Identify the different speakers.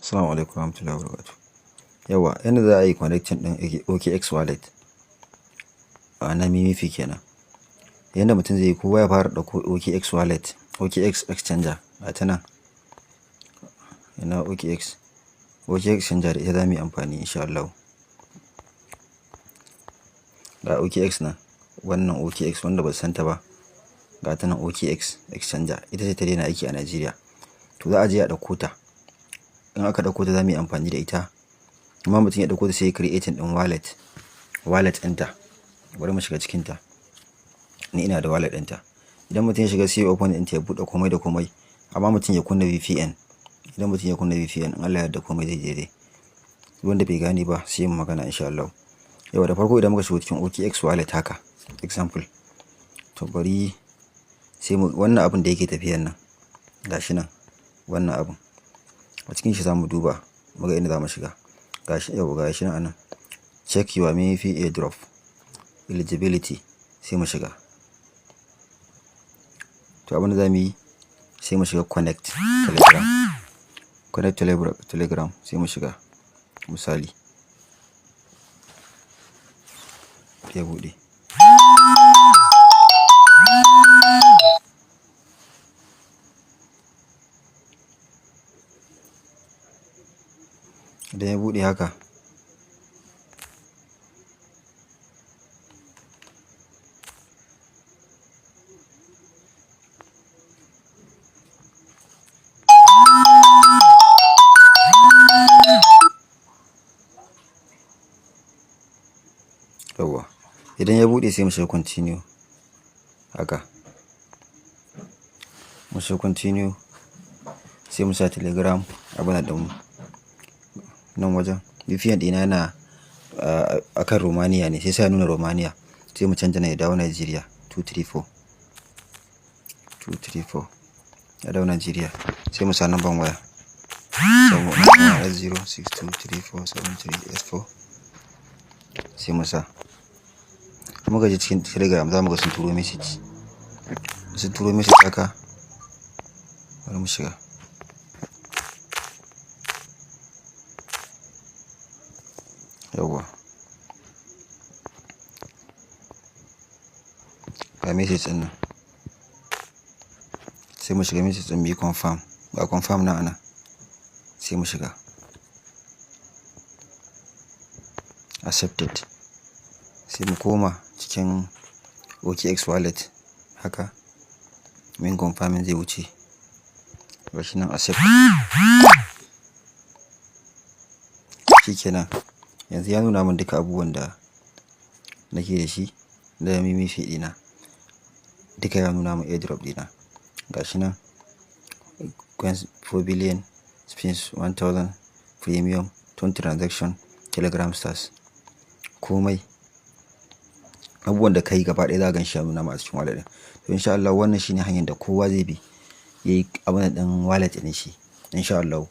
Speaker 1: Assalamu alaikum warahmatullahi wabarakatuh. Yauwa, yanda za a yi connecting ɗin OKX wallet a na MemeFi kenan. Yanda mutum zai yi, kowa ya fara ɗauko OKX wallet, OKX exchanger, ga ta nan. Ina OKX, OKX exchanger, da ita za mu yi amfani insha Allah. Ga OKX nan, wannan OKX, wanda ba su san ta ba, ga ta nan OKX exchanger, ita ce ta daina aiki a Najeriya. To, za a je a ɗauko ta. In aka ɗauko ta, za mu yi amfani da ita. Amma mutum ya ɗauko ta, sai ya creating ɗin wallet ɗinta. Bari mu shiga cikinta. Ni ina da wallet ɗinta. Idan mutum ya shiga, sai ya open ɗinta, ya buɗe komai da komai. Amma mutum ya kunna VPN. Idan mutum ya kunna VPN, in Allah ya yarda komai zai daidai. Wanda bai gane ba, sai mu magana insha Allah. Yau da farko, idan muka shigo cikin OKX wallet haka, example. To, bari sai mu wannan abun da yake tafiyan nan, gashi nan, wannan abun. A cikin shi za mu duba, muga inda za mu shiga. Gashi yau, gashi nan anan. "Check your MemeFi airdrop eligibility", sai mu shiga. To, abin da za mu yi, sai mu shiga connect Telegram. Connect Telegram sai mu shiga misali. Ya buɗe. Idan ya buɗe haka, yauwa. Idan ya buɗe, sai mu shiga continue haka. Mu shiga continue, sai mu sa Telegram abun ɗin nan wajen. VPN ɗina yana akan Romania ne, sai sa ya nuna Romania. Sai mu canja nan ya dawo Nigeria, 234 234, ya dawo Nigeria. Sai mu sa number waya, 062347384, sai mu sa. Muka je cikin Telegram, za mu ga sun turo message, sun turo message haka. Bari mu shiga. Yauwa, ga message ɗin nan. Sai mu shiga message ɗin, mu yi confirm. Ga confirm nan anan, sai mu shiga accepted. Sai mu koma cikin OKX wallet haka, min confirming, zai wuce. Gashi nan, accept. Shikenan, yanzu ya nuna min duka abubuwan da nake da shi da MemeFi ɗina duka. Ya nuna min airdrop ɗina, gashi nan, coins 4 billion, spins 1000, premium 20 transaction, Telegram stars, komai. Abubuwan da kai gaba ɗaya za ka gan shi ya nuna ma a cikin wallet ɗin. To, insha Allah wannan shine hanyar da kowa zai bi yayi abun ɗin wallet ɗin shi insha Allah.